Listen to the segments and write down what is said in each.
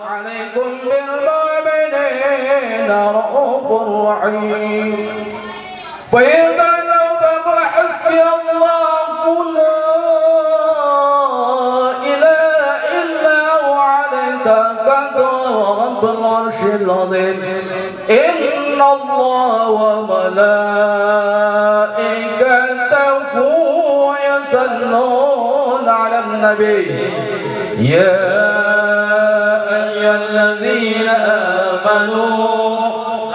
عليكم بالمؤمنين رؤوف رحيم. فإن تولوا فقل حسبي الله لا إله إلا هو عليه توكلت وهو رب العرش العظيم. إن الله وملائكته يصلون على النبي يا أيها الذين آمنوا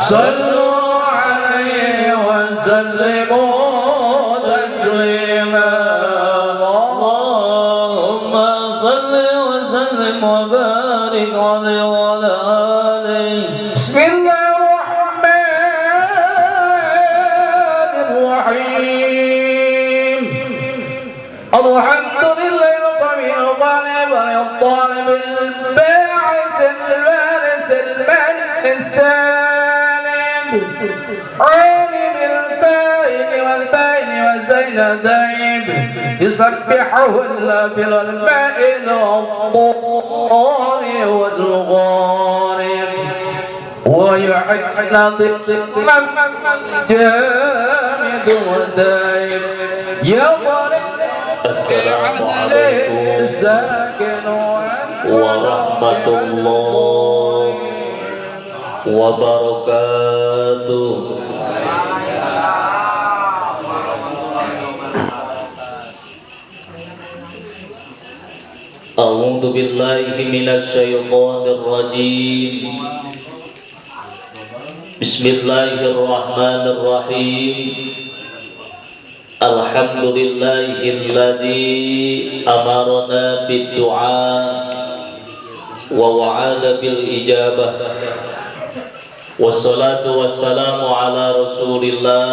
صلوا عليه وسلموا تسليما. اللهم صل وسلم وبارك عليه وعلى آله. بسم الله الرحمن الرحيم. الحمد لله القوي الغالب الطالب الباعث البارس الملك السالم عالم الكائن والبين وزين دايب يسبحه الافل المائل والضار والغارب ويحب جامد ودائم يضرب السلام عليكم الساكن ورحمة الله وبركاته. أعوذ بالله من الشيطان الرجيم. بسم الله الرحمن الرحيم. الحمد لله الذي أمرنا بالدعاء ووعد بالإجابة، والصلاة والسلام على رسول الله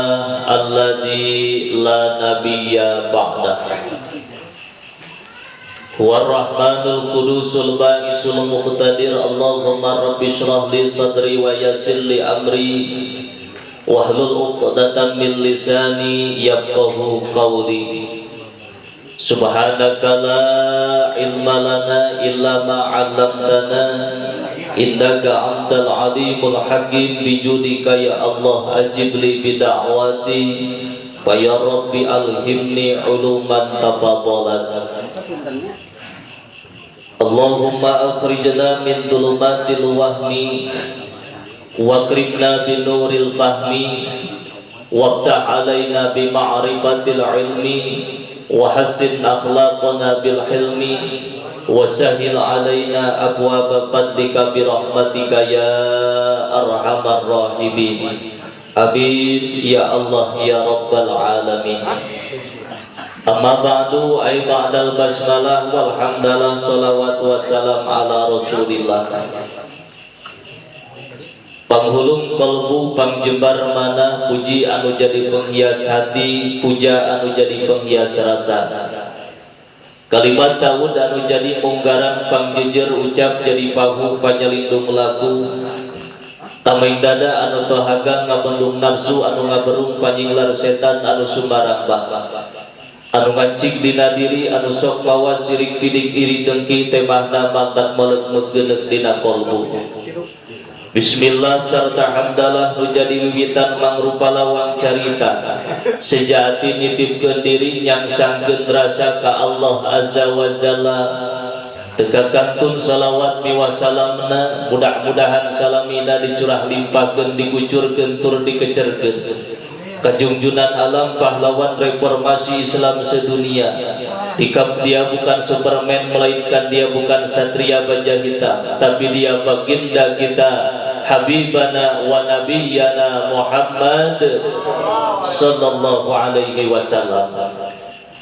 الذي لا نبي بعده، هو الرحمن القدوس البائس المقتدر. اللهم رب اشرح لي صدري ويسر لي أمري واحلل عقدة من لساني يفقهوا قولي. سبحانك لا علم لنا إلا ما علمتنا إنك أنت العليم الحكيم. بجودك يا الله أجب لي بدعوتي، فيا ربي ألهمني علوما تفضلت. اللهم أخرجنا من ظلمات الوهم واكرمنا بنور الفهم وافتح علينا بمعرفة العلم وحسن أخلاقنا بالحلم وسهل علينا أبواب فضلك برحمتك يا أرحم الراحمين. آمين يا الله يا رب العالمين. أما بعد، أي بعد البسملة والحمدلله، salawat wassalam ala rasulillah. Panghulung kolbu, pangjembar mana, puji anu jadi penghias hati, puja anu jadi penghias rasa. Kalimat Daud anu jadi munggaran pangjejer ucap, jadi pahu panyelindung laku. Tameng dada anu tohaga ngabendung nafsu anu ngaberung, panyinglar setan anu sumarambah anu ngancik dina diri, anu sok mawa sirik pidik iri dengki temahna mangkat melek megenek dina kolbu. Bismillah serta hamdalah nu jadi wiwitan mangrupa lawang carita sejati, nitipkeun diri nyangsangkeun rasa ka Allah Azza wa Jalla. Teka kantun salawat miwah salamna, mudah-mudahan salamina dicurah limpahkeun, dikucurkeun tur dikecerkeun kajungjunan alam, pahlawan reformasi Islam sedunia. Dikap dia bukan Superman, melainkan dia bukan satria baja hitam, tapi dia baginda kita, habibana wa nabiyana Muhammad sallallahu alaihi wasallam.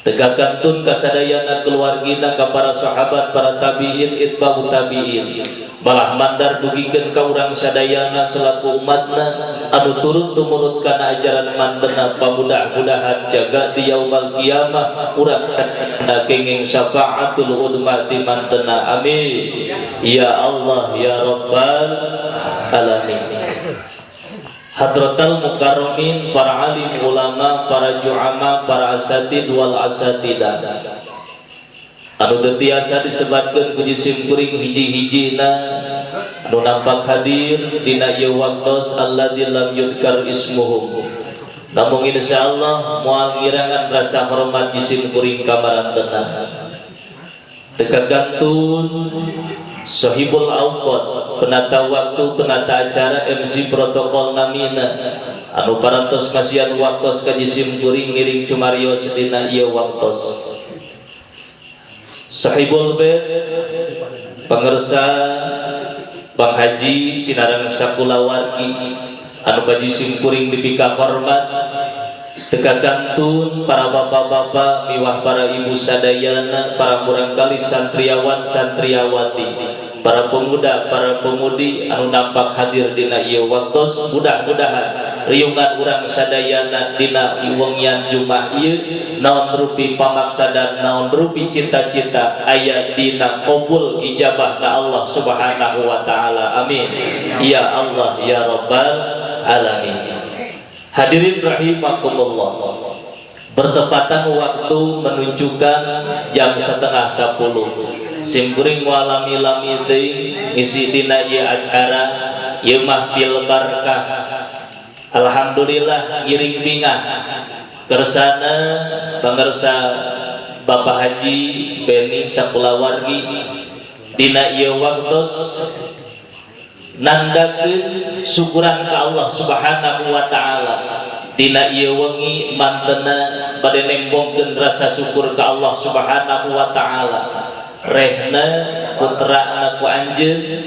Tegakkan tun kasadayana keluargina, ka para sahabat, para tabiin, itba'u tabiin, malah mandar dugikeun ka urang sadayana selaku umatna anu turun tumurun kana ajaran mandena. Pamudah-mudahan jaga di yaumal kiamah urang sadayana kenging syafaatul udma ti mantena. Amin ya Allah ya rabbal alamin. Hadratal mukarramin, para alim ulama, para ju'ama, para asatid wal asatidah. Anu teu tiasa disebatkeun ku jisim kuring hiji-hijina anu nampak hadir dina ieu waktos alladzi lam yudkar ismuhum. Namun insyaallah moal ngirangan rasa hormat jisim kuring ka marantena. Teu kagantun Sohibul Awqat, penata waktu, penata acara, MC protokol namina anu parantos masihan waktos ka jisim kuring ngiring cumarios dina ieu waktos. Sahibul Bait, pangersa Bang Haji sinareng sakulawargi anu ka jisim kuring dipika hormat. Teu kagantun para bapak-bapak miwah para ibu sadayana, para murangkali santriawan santriawati, para pemuda para pemudi anu nampak hadir dina ieu waktos. Mudah-mudahan riungan urang sadayana dina wengian Jumat ieu, naon rupi pamaksadan, naon rupi cita-cita, aya dina qabul ijabah ka Allah Subhanahu wa taala. Amin ya Allah ya Rabbal alamin. Hadirin rahimakumullah, bertepatan waktu menunjukkan jam 9.30. Simkuring moal lami-lami teuing ngisi dina ieu acara ieu mahfil barkah. Alhamdulillah ngiring bingah kersana pangersa Bapak Haji Beni sakulawargi dina ieu waktos nandakeun syukuran ka Allah Subhanahu wa taala. Dina ieu wengi mantena bade nembongkeun rasa syukur ka Allah Subhanahu wa taala, rehna putrana ku anjeun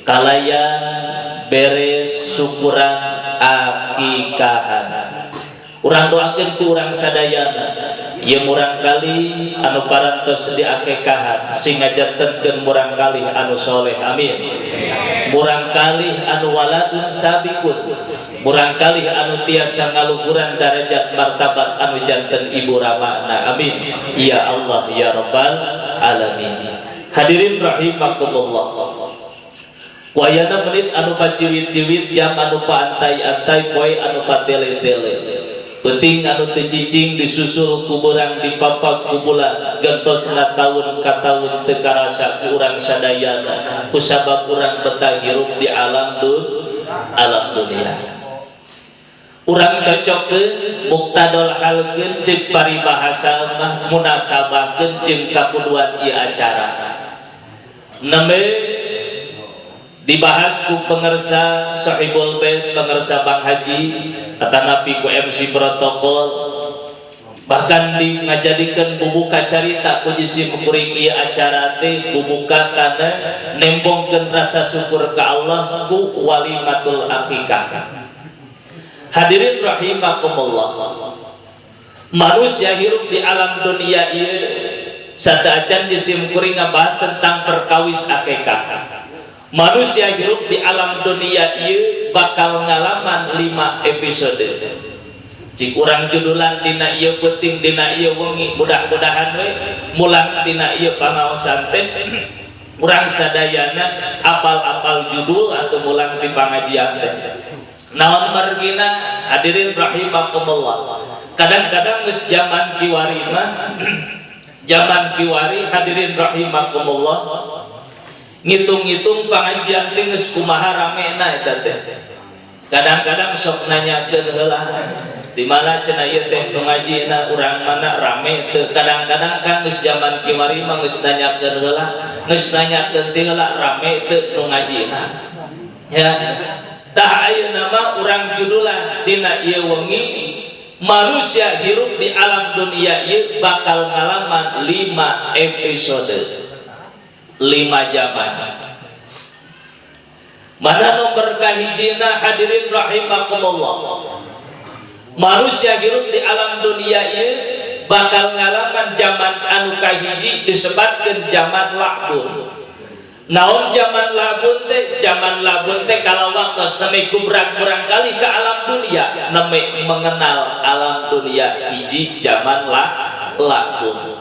kalayan beres syukuran akikahan. Urang doakeun ku urang sadayana ieu murangkali anu parantos diakekahan sing ngajantenkeun murangkali anu soleh, amin. Murangkali anu waladun sabikun, murangkali anu tiasa ngaluhuran darajat martabat anu janten ibu ramana, amin ya Allah ya Rabbal alamin. Hadirin rahimakumullah, wayana menit anu paciwit-ciwit, jam anu paantai-antai, poe anu patele-tele, penting anu teu cicing disusul ku beurang dipapak ku bulan, gentosna taun ka taun teu karasa ku urang sadayana kusabab urang betah hirup di alam dunia. Urang cocokkeun, muktadol halkeun, ceuk paribahasa mah munasabahkeun jeung kakuduan ieu acara. Nembe dibahas ku pengersa Sahibul Bait, pengersa Bang Haji, atanapi ku MC protokol, bahkan di ngajadikeun bubuka carita ku jisim kuring ieu acara teh bubuka kana nembongkeun rasa syukur ka Allah ku walimatul akikah. Hadirin rahimakumullah, manusia hirup di alam dunia ieu, sateuacan jisim kuring ngabahas tentang perkawis akikah, manusia hirup di alam dunia ieu bakal ngalaman 5 episode. Cik urang judulan dina ieu peuting, dina ieu wengi, mudah-mudahan we mulang dina ieu pangaosan teh urang sadayana apal-apal judul atau mulang di pangajian teh. Naon margina, hadirin rahimakumullah, kadang-kadang geus zaman kiwari mah, zaman kiwari, hadirin rahimakumullah, ngitung-ngitung pengajian teh geus kumaha ramena eta teh. Kadang-kadang sok nanyakeun heula, di mana cenah ieu teh nu ngajina, urang mana, rame teu? Kadang-kadang kan geus zaman kiwari mah geus nanyakeun heula, geus nanyakeun teh heula, rame teu nu ngajina ya. Tah, ayeuna mah urang judulan dina ieu wengi, manusia hirup di alam dunia ieu bakal ngalaman 5 episode, 5 zaman. Mana nomor kahijina, hadirin rahimakumullah, manusia hirup di alam dunia ieu bakal ngalaman zaman anu kahiji disebutkan zaman labun. Naon zaman labun teh? Zaman labun teh kalau waktu nembe gubrak murangkali ke alam dunia, nembe mengenal alam dunia, hiji zaman lah labun.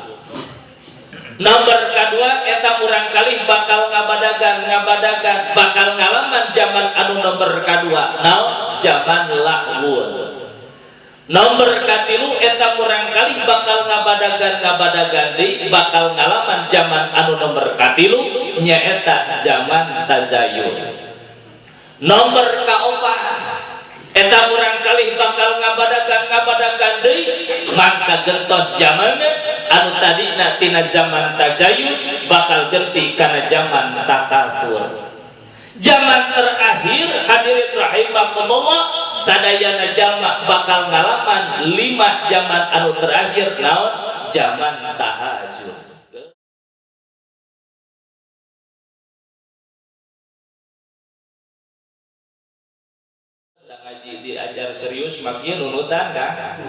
Nomor kedua eta murangkali bakal ngabadagan ngabadagan bakal ngalaman zaman anu nomor kedua. Naon zaman lahwun? Nomor katilu eta murangkali bakal ngabadagan deui, bakal ngalaman zaman anu nomor katilu nyaeta zaman tazayun. Nomor kaopat eta murangkali bakal ngabadagan deui, mangka gentos zamanna anu tadina tina zaman tazayun bakal genti kana zaman takasur. Zaman terakhir hadirin rahimakumullah, sadayana jalma bakal ngalaman 5 zaman anu terakhir naon? Zaman tahajud. Ngaji diajar serius makin nunutan kan.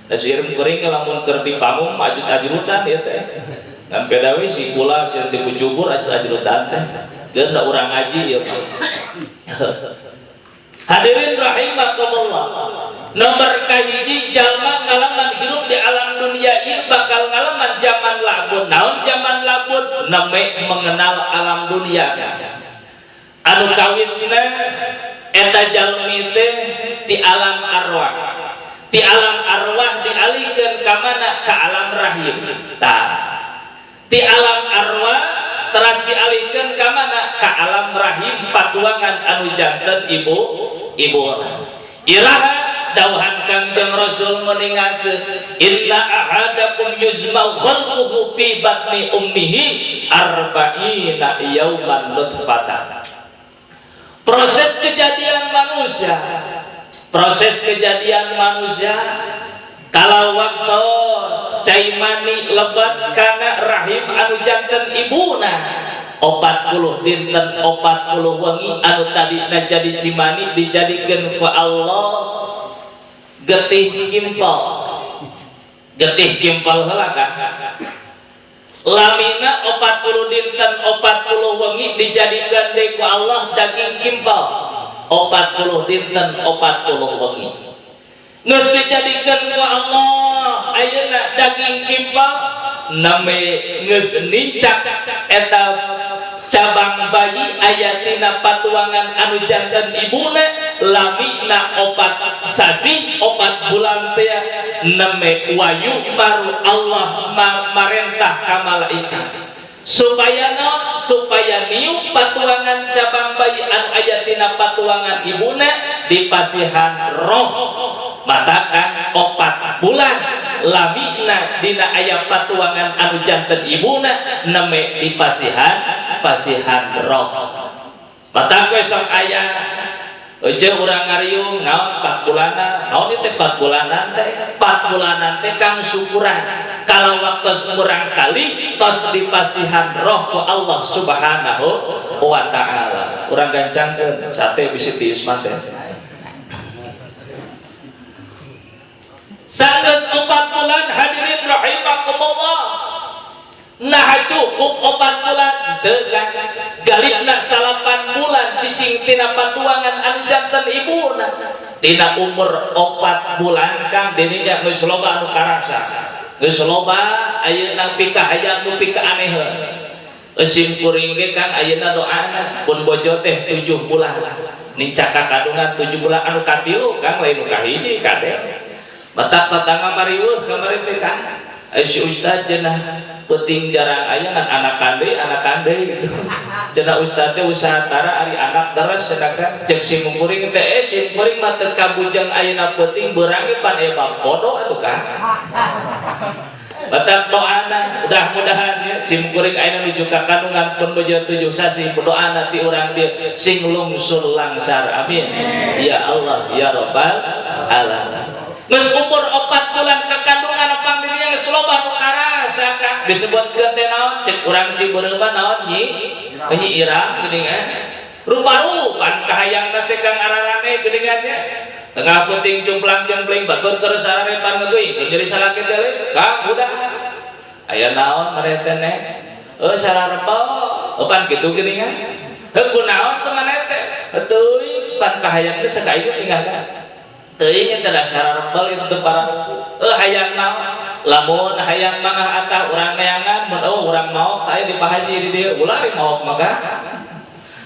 Da sieun kuring lamun keur di pamung ajut-ajutan ieu teh. Ngan beda we si kula sieun dikucubur ajut-ajutan teh. Geus da urang ngaji ieu. Hadirin rahimakumullah. Nomor kahiji jalma ngalaman hirup di alam dunia ieu bakal ngalaman zaman labun. Naon zaman labun? Neme mengenal alam dunia. Anu kawitna eta jalmi teh ti alam arwah. Ti alam arwah dialihkeun ka mana? Ka alam rahim. Tah. Ti alam arwah teras dialihkeun ka mana? Ka alam rahim patuangan anu janten ibu ibu. Iraha dawuhan Kangjeng Rasul meningakeun inna ahadakum yuzmau khalquhu fi batni ummihi arba'ina yauman nutfatan. Proses kejadian manusia, proses kejadian manusia kalau waktu cai mani lebat kana rahim anu janten ibuna 40 dinten 40 wengi anu tadina jadi cimani dijadikeun ku Allah getih kimpal. Getih kimpal heula kan lamina 40 dinten 40 wengi dijadikeun deui ku Allah daging kimpal 40 dinten 40 wengi. Geus dijadikeun ku Allah ayeuna daging kimpal name geus nincak eta cabang bayi aya tina patuangan anu janten ibuna lamina 4 sasi 4 bulan teh neme wayu baru Allah marentah ka malaikat supaya naon? Supaya niup patuangan cabang bayi anu aya tina patuangan ibuna dipasihan roh matakan 4 bulan lamina dina aya patuangan anu janten ibuna neme dipasihan pasihan roh. Matak we sok aya eueuh urang ngariung naon 4 bulanan, naon ieu teh 4 bulanan teh? 4 bulanan teh kang syukuran. Kalau waktu kurang kali tos dipasihan roh ku Allah Subhanahu wa taala. Urang gancangkeun sate bisi tiis mah teh. Sanggeus 4 bulan hadirin rahimakumullah. Nah cukup 4 bulan teu kan galipna 8 bulan cicing tina patuangan anu janten ibuna. Tina umur 4 bulan kang dirinya geus loba anu karasa. Geus loba ayeuna pikahayang nu pikaaneheun. Sim kuring ge kang ayeuna doana pun bojo teh 7 bulan. Nincak kakadungan 7 bulan anu katilu kang lain nu kahiji kade. Batak tetangga mariweuh kamari teh kang. Ai si ustaz cenah peuting jarang aya ngan anak kande gitu. Cenah ustaz teh usaha tara ari anak deres cenah kan. Jeung si mungkuring teh si mungkuring mah teu kabujang ayeuna peuting beurang ge pan eba kodo atuh kan. Batak doana mudah-mudahan ya si mungkuring ayeuna nuju ka kandungan pun bojo 7 sasi doana ti urang dieu sing lungsur langsar amin. Ya Allah ya Rabbal alamin. Geus umur 4 bulan kekandungan pang dirinya geus loba nu karasa kan disebutkeun teh naon cek urang Ciberem mah naon nyi nyi irang geuningan rupa-rupan kahayangna teh kang ararane geuningan nya tengah penting jumplang jengpling batur keur sarare pan ngeuing jadi salaki teh kang budak aya naon maneh teh neng heuh sararepel pan kitu geuningan heuh kunaon teh maneh teh teuing pan kahayang teh sakaieu tinggal teuing eta da sararepel itu para hayang naon lamun hayang mangah atah urang neangan mun eueuh urang maok teh di pahaji di dieu ulah ari maok maka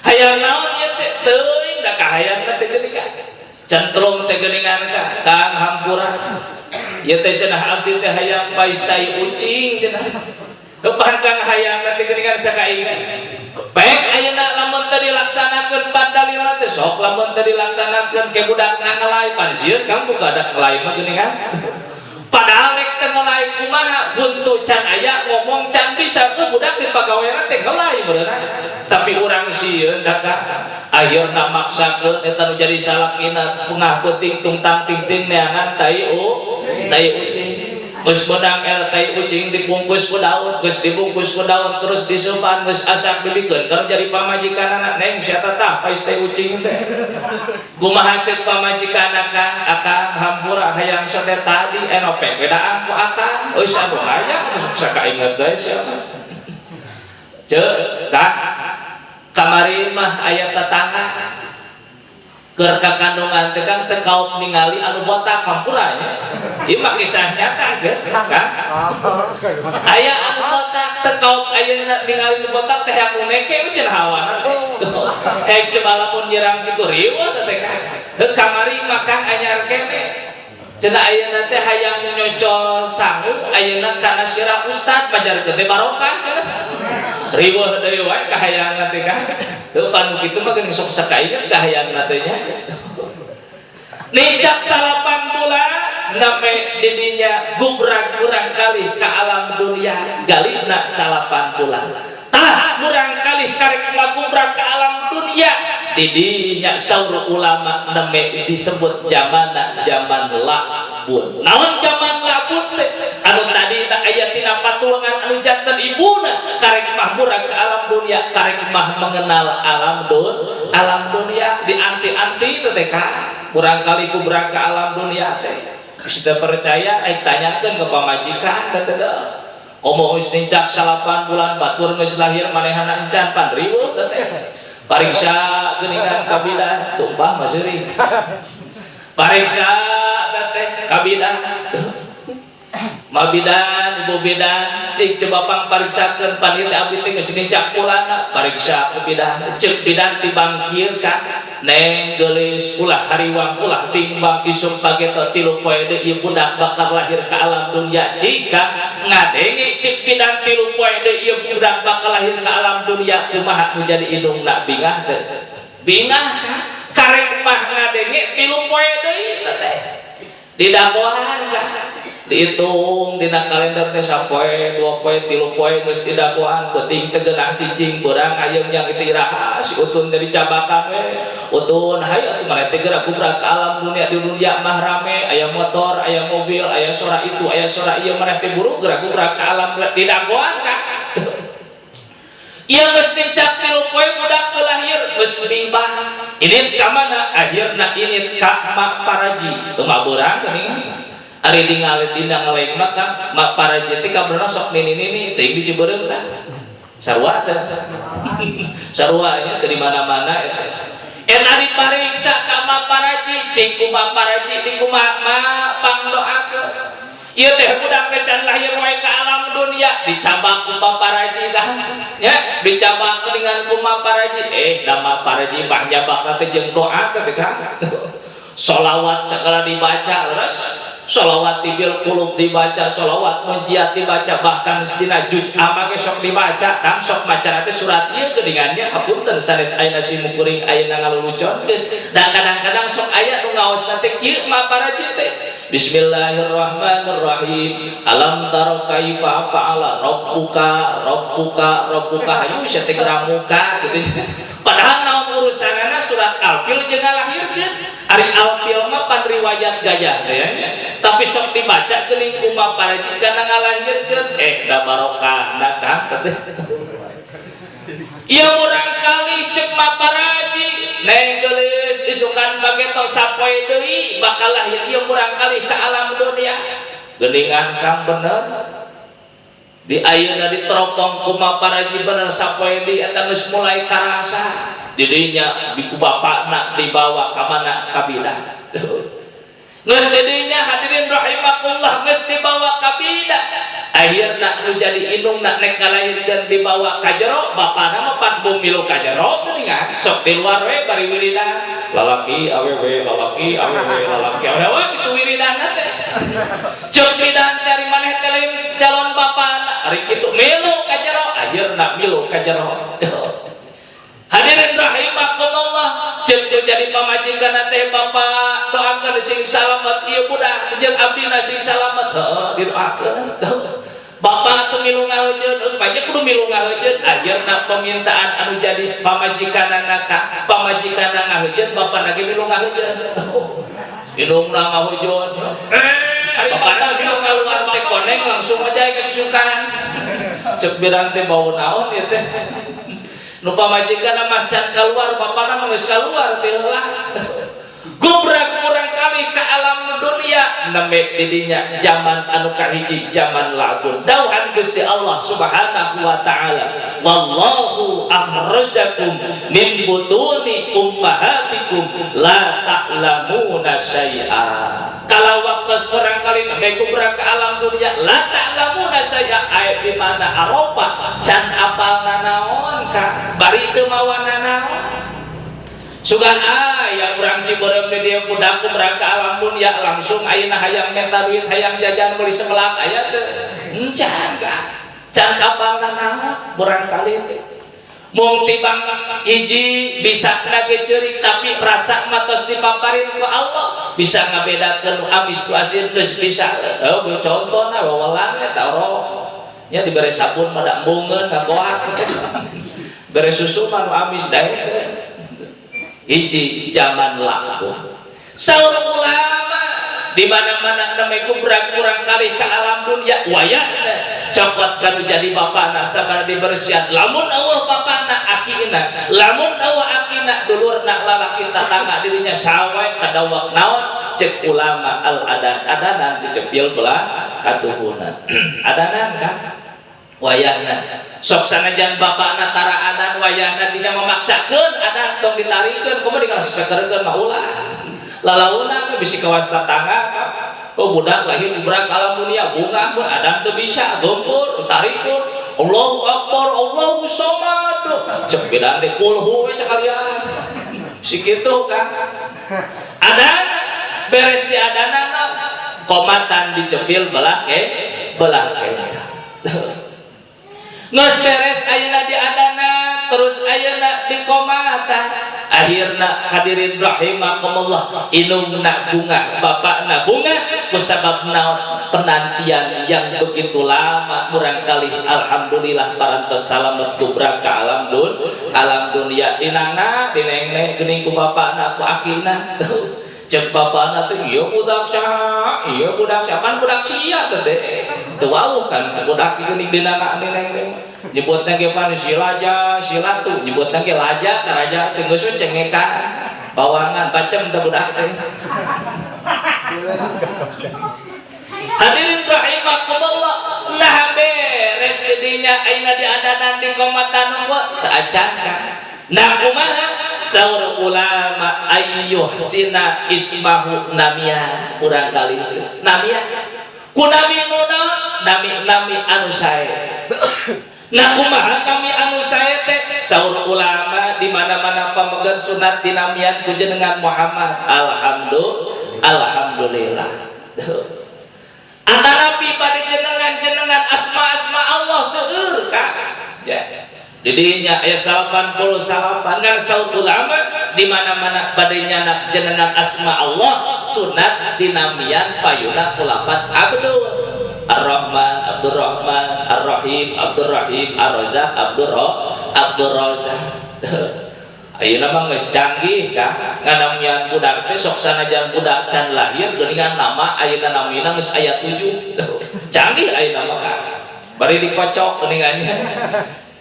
hayang naon ieu teh teuing da kahayang teh geuning. Centlung teh geuningan ka Kang, hampura ieu teh cenah, abdi teh hayang pais tai ucing cenah. Kepan Kang hayang teh geuningan sakaingan. Baik, ayeuna lamun teu dilaksanakeun pandalilna teh sok, lamun teu dilaksanakeun ke budakna ngelai pan sieun Kang, buka ngelai mah geuningan. Padahal rek teu ngelai kumaha, huntu can aya, ngomong can bisa, ke budak di pagawean teh ngelai beureunan. Tapi urang sieun da Kang, akhirna maksakeun eta nu jadi salakina pengah peuting tungtang tingting neangan tai u tai ucing. Geus beunang el tai ucing dibungkus ku daun, geus dibungkus ku daun terus diseupan, geus asak dibikeun keur jadi pamajikanana, "Neng, sia tah pais tai ucing teh." Kumaha ceuk pamajikanna, "Kang, akang hampura hayang sote tadi enopek bedaan ku akang." Geus anu hayang terus sakainget deui sia. Ceuk Kang, kamari mah aya tetangga keur kakandungan teh kan teu kaop ningali anu botak, hampura nya. Ieu mah kisah nyata aja kan. Aya anu botak teu kaop ayeuna ningali nu botak teh yang neke cenah hawa. Hek coba lamun nyerang kitu riweuh teh kan. Heuh, kamari mah Kang anyar kene. Cenah ayeuna teh hayang nyocol sangu ayeuna kana sirah ustad pajarkeun teh barokah cenah. Riweuh deui wae kahayangna teh kan. Heuh, panu kitu mah geuning sok sakainget kahayangna teh nya. Nincak 9 bulan name didinya gubrak murang kali ke alam dunia, galibna 9 bulan. Tah, murang kali karek gubrak ke alam dunia didinya saur ulama name disebut zamana zaman labun. Naon zaman labun teh? Anu tadi tak aya tina patuangan anu janten ibuna karek mah murang ke alam dunia, karek mah mengenal alam dunia, di anti-anti itu teh Kak. Murang kali gubrak ke alam dunia teh sudah percaya, eh tanyakan ke pamajikan teh teh. Komo geus nincak 9 bulan, batur geus lahir, manehana encan, pan riweuh teh teh. Pariksa geuningan ka bidan, tumpah mah seuri. Pariksa teh ka bidan. Ma bidan, ibu bidan, cik coba pang pariksakeun, pan ieu teh abdi teh geus nincak kulana, pariksa ku bidan. Ceuk bidan tibang kieu ka, "Neng geulis, ulah hariwang, ulah bimbang, isuk pageto 3 poe deui ieu budak bakal lahir ke alam dunia." Jika ngadenge ceuk bidan 3 poe deui ieu budak bakal lahir ke alam dunia, kumaha nu jadi indungna, bingah teh? Bingah kan? Karek mah ngadenge 3 poe deui teh didagoan kan, dihitung dina kalender teh sapoe, 2 poe, 3 poe, geus didagoan. Peuting teh geunah cicing, beurang ayeung yang itu iraha si utun teh dicabakan we, "Utun, hayu atuh maneh teh geura gubrak ke alam dunia. Di dunia mah rame, aya motor, aya mobil, aya sora itu, aya sora ieu, maneh teh buru geura gubrak ke alam." Didagoan kan. Ieu geus nincak 3 poe budak teu lahir, geus bimbang. Ini ka mana? Akhirna ini ka Mak Paraji. Teu mah beurang geuning. Ari ningali dina ngeleng mah kan Mak Paraji teh kabarna sok nini-nini teuing di Ciberem tah. Sarua teh. Sarua nya teu di mana-mana eta. Eta dipariksa ka Mak Paraji, cik kumaha Paraji di kumaha ma pangdoakeun. Ieu teh budak teh can lahir wae ke alam dunia, dicabak ku Mak Paraji dah. Ya, dicabak dengan ku Mak Paraji. Eh, da Mak Paraji mah nyabakna teh jeung doa teh kan. Solawat segala dibaca, terus solawat tibil kulub dibaca, solawat munjiat dibaca, bahkan dina juz amma ge sok dibaca kan, sok maca teh surat ieu geuningannya. Hapunten sanes ayeuna simukuring ayeuna ngaluluconkeun dan kadang-kadang sok aya nu ngaosna teh kieu Mak Paraji teh, "Bismillahirrahmanirrahim, alam tara kaifa fa'ala rabbuka rabbuka rabbuka," hayu sia teh muka gitu. Padahal naon urusanana surat Al-Fil jeung ngalahirkeun? Ari Al-Fil mah pan riwayat gajah teh nya, tapi sok dibaca geuning ku Mak Paraji kana ngalahirkeun. Eh, da barokahna kan. Ieu murang kali ceuk Mak Paraji, "Neng geulis, isukan bageto sapoe deui bakal lahir ieu murang kali ke alam dunia." Geuningan Kang, bener di ayeuna diteropong ku Mak Paraji, bener sapoe deui eta geus mulai karasa didinya di ku bapakna dibawa ka mana? Ka bidan. Geus didinya, hadirin rahimakumullah, geus dibawa ka bidan. Akhirna nu jadi indungna nek kalahirkeun dibawa ka jero, bapana mah pan bung milu ka jero geuningan. Sok di luar we bari wiridan. Lalaki awewe, lalaki awewe, lalaki awewe kitu wiridanna teh. Ceuk bidan dari maneh teh lain calon bapana, ari kitu milu ka jero, akhirna milu ka jero. Hadirin rahimakumullah, ceuk jadi pamajikan teh, "Bapak, doakeun sing salamet ieu budak jeung abdina sing salamet." Heuh, didoakeun. Bapak tuh milu ngaheujeun, banyak kudu milu ngaheujeun. Akhirna permintaan anu jadi pamajikanana ka pamajikanna ngaheujeun, bapak lagi milu ngaheujeun. Indungna ngaheujeun. Eh, bapak milu keluar teh koneng langsung aja kesusukan. Cek bilang teh bau naon ieu teh. Nu pamajikan mah can keluar, bapana mah geus keluar teh heula. Gubrak murang kali ke alam dunia nembe didinya zaman anu kahiji, zaman lagun. Dauhan Gusti Allah Subhanahu wa taala, "Wallahu akhrajakum min butuni ummahatikum la ta'lamuna syai'a." Kalau waktu orang kali nembe gubrak ke alam dunia, la ta'lamuna syai'a aya di mana Arafah can apal nanaon ka bari teu mawa nanaon. Sugan aya urang Ciberem di dieu budak gubrak ke alam dunia langsung ayeuna hayang minta duit, hayang jajan, beli semelak aya teu? Encan ka can apal nanaon barangkali teh. Mung tibang hiji bisa nage ceurik, tapi rasa matos dipaparin ku Allah bisa ngabedakeun nu amis ku asin geus bisa. Oh, contohna wawalan eta oro nya dibere sabun mah da embungeun ngagoak, bere susu mah nu amis daekeun. Hiji zaman laku. Saur ulama di mana-mana namanya kubrak kurang kali ke alam dunia wayahna cokot kanu jadi bapana sabada dibersihan, lamun Allah bapana akina, lamun Allah akina, dulurna lalaki, tatangga dirinya sawai kadawak naon. Cek ulama al adan, adanan dicepil belah katuhunan adanan kan wayahna. Sok sanajan bapana tara adan, wayahna dina memaksakeun adan tong ditarikeun, kumaha dengan speakerkeun mah ulah lalaunan bisi kawas tetangga. Oh, budak lahir gubrak alam dunia bunga pun adan teu bisa, gempur tarikun, "Allahu akbar, Allahu samad." Cek bidan teh kulhu we sekalian si kitu kan. Adan beres di adanan, komatan dicepil belah ke belah kenca. Nges beres ayeuna di adana, terus ayeuna di komatan. Akhirna hadirin rahimakumullah, indungna bunga, bapakna bunga kusabab naon? Penantian yang begitu lama murangkali alhamdulillah parantos salamet gubrak ke alam dunia, dinana dinengne geuning ku bapakna ku akina. Cek bapakna teh, "Ieu budak saha? Ieu budak siapa?" Kan budak sia teh teh teu wawuh kan budak geuning dinana dinengne. Nyebutna ge pan si laja si latu, nyebutna ge laja ka raja teh geus we cengekan bawangan bacem teh budak teh. Hadirin rahimakumullah, nah beres didinya ayeuna di adanan di komatan teu acan kan. Nah, kumaha saur ulama, ayyuh sina ismahu namia urang kali namia ku nami nu nami-nami anu sae. Nah, kumaha kami anu sae teh? Saur ulama di mana-mana pamegan sunat dinamian ku jenengan Muhammad. Alhamdulillah. Antara pada jenengan-jenengan asma-asma Allah seueur ka ya. Didinya aya 88 ngan saur ulama di mana-mana bade nyanak jenengan asma Allah sunat dinamian payuna kulapan Abdul Ar-Rahman Abdurrahman, Ar-Rahim Abdurrahim, Ar-Razak Abdur Razak. Ayeuna mah geus canggih kan nganamian budak teh, sok sanajan budak can lahir geuningan nama ayeuna namina geus aya 7. Canggih ayeuna mah kan bari dikocok geuningannya,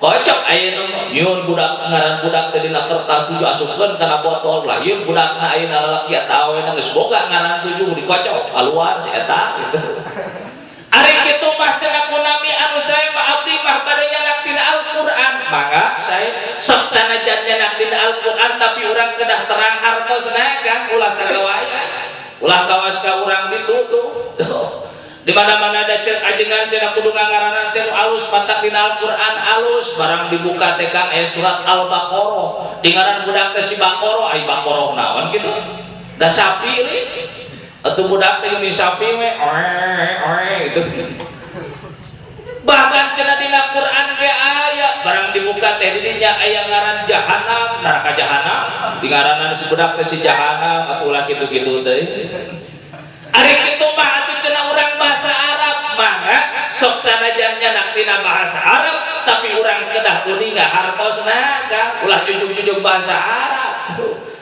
kocok ayeuna nyieun budak, ngaran budak teh dina kertas 7, asupkeun kana botol. Lahir budakna ayeuna lalaki atawa aweuna geus boga ngaran 7, dikocok keluar si eta gitu. Ari kitu mah cenah kunami anu sae mah abdi mah bade nyanak tina Al-Qur'an. Mangga sae, sok sanajan nyanak tina Al-Qur'an tapi urang kedah terang hartosna kan, ulah sagawaya ulah kawas ka urang ditutup. Di mana-mana ada cek ajengan cenah kudu ngangaranan teh nu alus, matak dina Al-Qur'an alus. Barang dibuka teh, Kang, aya surat Al-Baqarah, di ngaran budak teh si Baqarah. Ai Baqarah naon kitu da? Sapi li atuh. Budak teh ini sapi we, oe oe gitu. Bahkan cenah dina Quran ge aya, barang dibuka teh di dinya aya ngaran jahanam, neraka jahanam, di ngaranan si budak teh si jahanam. Atuh ulah kitu-kitu teh. Ari kitu mah atuh cenah urang bahasa Arab. Mangga sok sanajan nyanak tina bahasa Arab, tapi urang kedah uninga hartosna, Kang. Ulah jujug-jujug bahasa Arab.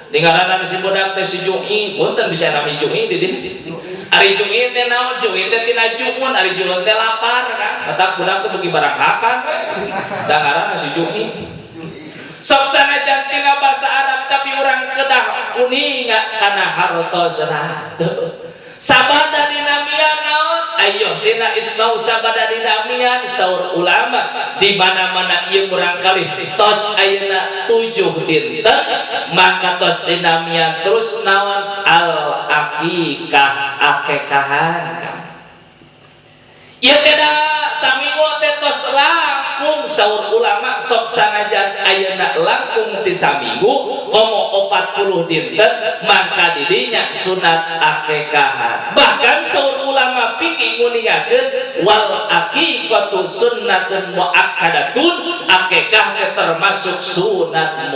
Di ngaranan si budak teh si Jui. Punten, bisa nami Jui di dieu. Ari Jui teh naon? Jui teh tina juun. Ari juun teh lapar kan. Matak budak teh beuki barang hakan we da ngaranna si Jui. Sok sanajan tina bahasa Arab, tapi urang kedah uninga kana hartosna. Sabada dinamian naon? Ayo sina ismau sabada dinamian. Saur ulama, di mana-mana ieu murang kali tos ayeuna 7 dinten, maka tos dinamian terus naon? Al akikah, akekahan. Ieu teh da saminggu teh tos langkung. Saur ulama, sok sanajan ayeuna langkung ti saminggu, komo 40 dinten, maka didinya sunat akekahan. Bahkan saur ulama fikih nguningakeun, wal aqiqatu sunnatun muakkadatun, akekah teh termasuk sunat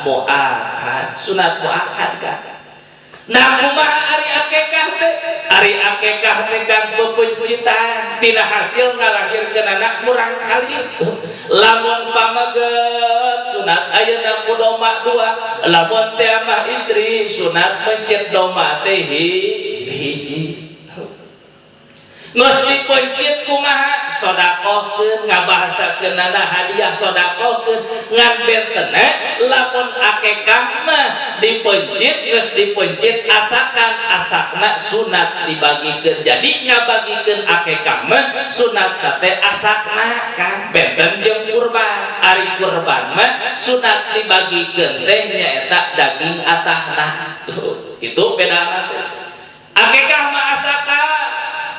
muakkad, sunat muakkad kan. Nah, kumaha ari akekah teh? Ari akekah teh, Kang, pepencitan tina hasil ngalahirkeun anak murang kali. Lamun pameget sunat ayeuna ku domba dua, lamun teh mah istri sunat mencit domba teh hiji. Geus dipencit kumaha? Sodakohkeun, ngabahasakeunana hadiah, sodakohkeun. Ngan bentena lamun akekah mah dipencit, geus dipencit asakan, asakna sunat dibagikeun. Jadi ngabagikeun akekah mah sunat teh asakna kan benten jeung kurban. Ari kurban mah sunat dibagikeun teh nyaeta daging atahna. Itu bedana teh. Akekah mah asakan.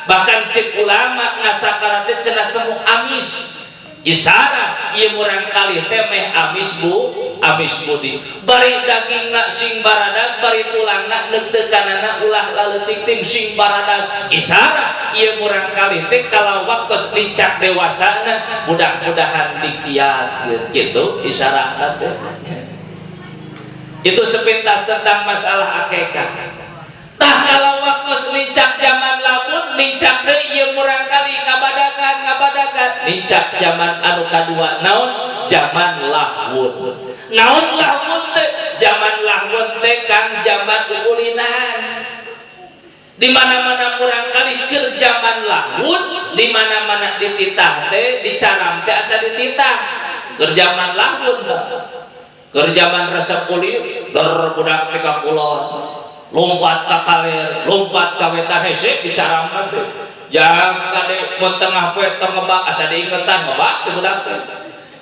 Bahkan cek ulama, ngasakana teh cenah semu amis, isyarat ieu murang kali teh meh amis bu, amis budi. Bari dagingna sing baradag, bari tulangna neuteukanana ulah laleutik ting, sing baradag, isyarat ieu murang kali teh kalau waktu lincak dewasana mudah-mudahan dikiatkeun gitu isyaratna teh. Itu sepintas tentang masalah akekah. Tah, kalau waktu nincak zaman labun, nincak deui ieu murang kali ngabadakan, ngabadakan nincak zaman anu kadua naon? Zaman lahwun. Naon lahwun teh? Zaman lahwun teh, Kang, zaman ulinan. Di mana-mana murang kali keur zaman lahwun, di mana-mana dititah teh, dicaram teh asa dititah. Keur zaman lahwun teh, keur zaman resep kulit, der budak teh ka kulon, lompat ka kaler, lompat ka wetan, hese dicaramkan teh. Jang kade mun tengah poe tong ngebak, asa diingetan ngebak teh budak teh.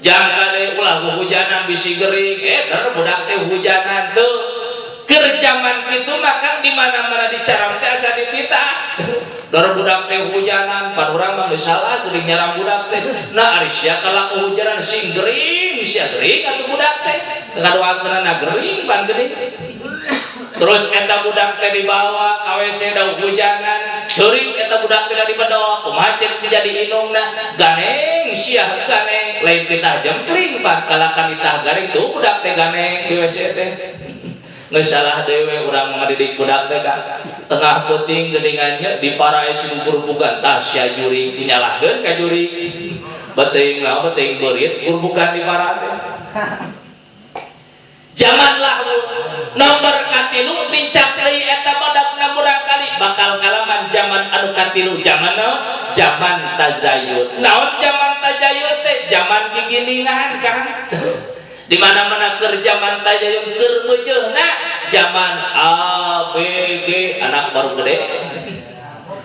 Jang kade ulah hujanan bisi gering, eh der budak teh hujanan tuh. Keur zaman kitu maka di mana-mana dicaram teh asa dititah. Dar budak teh hujanan, pan urang mah geus salah geuning nyaram budak teh. Nah, ari sia kalaku hujanan sing gering, sia gering atuh budak teh. Ngadoakeunana gering pan geuning. Terus eta budak teh dibawa ka WC, da hujanan, ceurik eta budak teh di bedok. Kumaha cek jadi indungna? Ganeng sia, ganeng. Lain titah jempling pan, kalakan titah garing tuh budak teh ganeng di WC teh. Geus salah dewe urang ngadidik budak teh kan. Tengah peuting geuningannya di parae sing kurbukan, tah sia jurig, dinyalahkeun ka jurig. Beuteung lah, beuteung beurit kurbukan di para teh. Zaman lahu nomor katilu nincak deui eta badakna murang kali bakal ngalaman zaman anu katilu. Zaman naon? Zaman tazayun. Naon zaman tazayun teh? Zaman giginingan kan. Di mana-mana keur zaman tazayun, keur meujeuna zaman A B G, anak baru gede,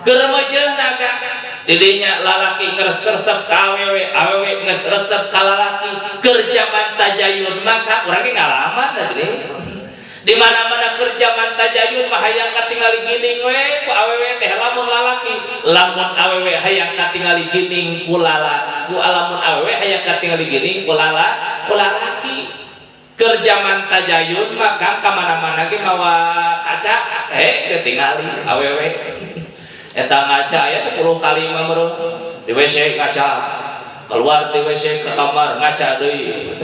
keur meujeuna kan. Didinya lalaki ngeres resep ka awewe, awewe geus resep ka lalaki keur zaman tajayun. Maka urang ge ngalaman da geuning. Di mana-mana keur zaman tajayun mah hayang katingali gining we ku awewe teh, lamun lalaki, lamun awewe hayang katingali gining ku lala ku, lamun awewe hayang katingali gining ku lala ku lalaki. Keur zaman tajayun mah, Kang, ka mana-mana ge mawa kaca, ditingali awewe eta ngaca ya 10 kali mah meureun. Di WC ngaca, keluar di WC ke kamar ngaca deui,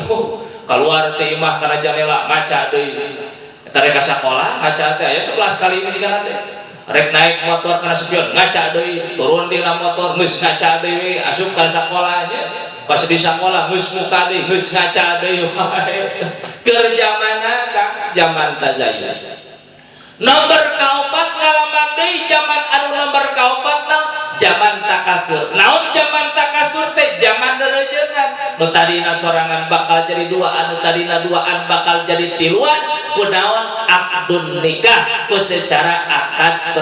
keluar ti imah kana jendela ngaca deui, eta rek ka sakola ngaca teh aya 11 kali mah sigana teh. Rek naik motor kana spion ngaca deui, turun dina motor geus ngaca deui, asup ka sakola nya, pas di sakola geus muka deui, geus ngaca deui. Keur zamanna, Kang, zaman tazayun. Nomor kaopat, ngalaman deui zaman anu nomor kaopat naon? Zaman takasur. Naon zaman takasur teh? Zaman derejengan. Nu tadina sorangan bakal jadi dua, anu tadina duaan bakal jadi tiluan. Kunaon? Akdun nikah, ku secara akad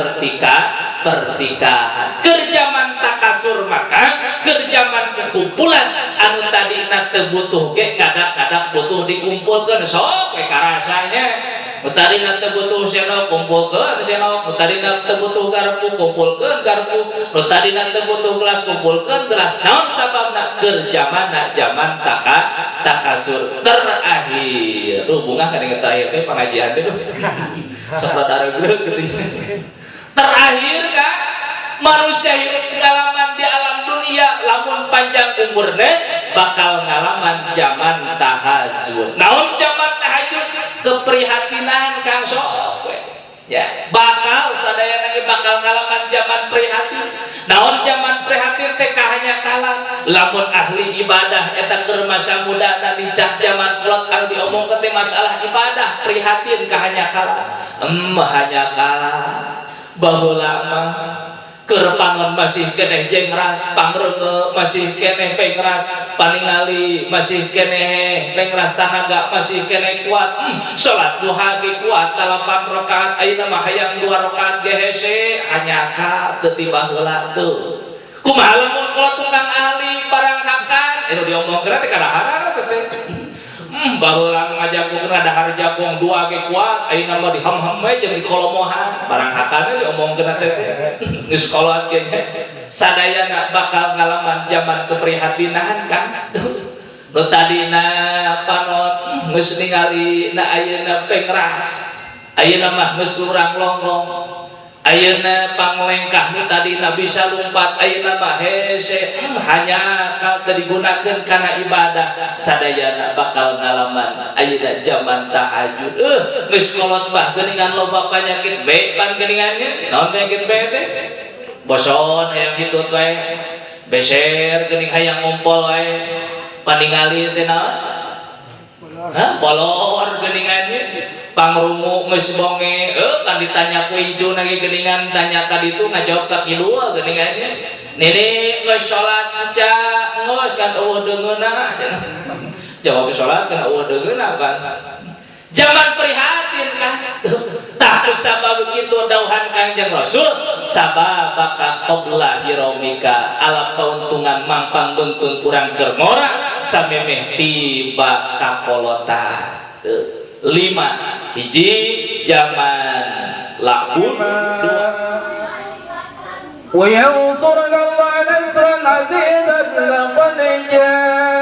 pertikahan. Keur zaman takasur maka keur zaman kumpulan anu tadina teu butuh ge kadang-kadang butuh dikumpulkeun, sok we karasanya. Nu tadina teu butuh sendok, kumpulkeun sendok. Nu tadina teu butuh garpu, kumpulkeun garpu. Nu tadina teu butuh gelas, kumpulkeun gelas. Naon sababna? Keur zamanna zaman takasur. Terakhir tuh bunga kan, inget terakhir teh pengajian teh duh sok rada reugreug gitu. Terakhir kan manusia hidup pengalaman di alam dunia, lamun panjang umurnya bakal ngalaman zaman tahazun. Naon zaman tahazun? Keprihatinan, Kang, sok we. Ya bakal sadaya lagi bakal ngalaman zaman prihatin. Naon zaman prihatin teh? Kahanya kalah. Lamun ahli ibadah eta keur masa muda dan lincah zaman kolot anu diomongkeun teh masalah ibadah, prihatin kahanya kalah. Hanya kalah baheula mah keur panon masih keneh jengras, pangreunge masih keneh pengras, paningali masih keneh pengras, tanaga masih keneh kuat, salat duha ge kuat 8 rakaat. Ayeuna mah hayang 2 rakaat ge hese, hanya teu ti baheula tuh. Kumaha lamun kolot tukang ahli barang hakan anu diomongkeun teh kadaharan teh? Baheula ngajagung dahar jagung dua ge kuat, ayeuna mah dihem-hem we jeung dikolomohan barang hakana diomongkeun teh geus kolot ge. Sadayana bakal ngalaman zaman keprihatinan kan. Nu tadina panon geus ningali na ayeuna pengras, ayeuna mah geus urang longlong. Ayeuna panglengkah nu tadina bisa lumpat, ayeuna mah hese, hanya kal teu digunakeun kana ibadah. Sadayana bakal ngalaman ayeuna zaman tahajud. Geus kolot mah geuningan loba penyakit B pan geuningannya. Naon penyakit B teh? Boson hayang hitut wae, beser geuning hayang ngumpul wae, paningali teh naon? Hah? Bolor geuningannya, pangrungu geus bonge, kan ditanya ku incu lagi geuningan, tanya ka ditu ngajawab ka kidul geuningannya. Nini geus salat ca? Geus, kan eueuh deungeunna. Jawab salat kan eueuh deungeunna kan. Zaman prihatin kan. Tah, sabab begitu dauhan Kangjeng Rasul, sababaka qabla hiromika, alap keuntungan mangpang beungpeung kurang keur ngora samemeh tiba kapolota. Tuh. Lima hiji zaman labun, dua وينصرك الله نصرا عزيزا لقد جاءكم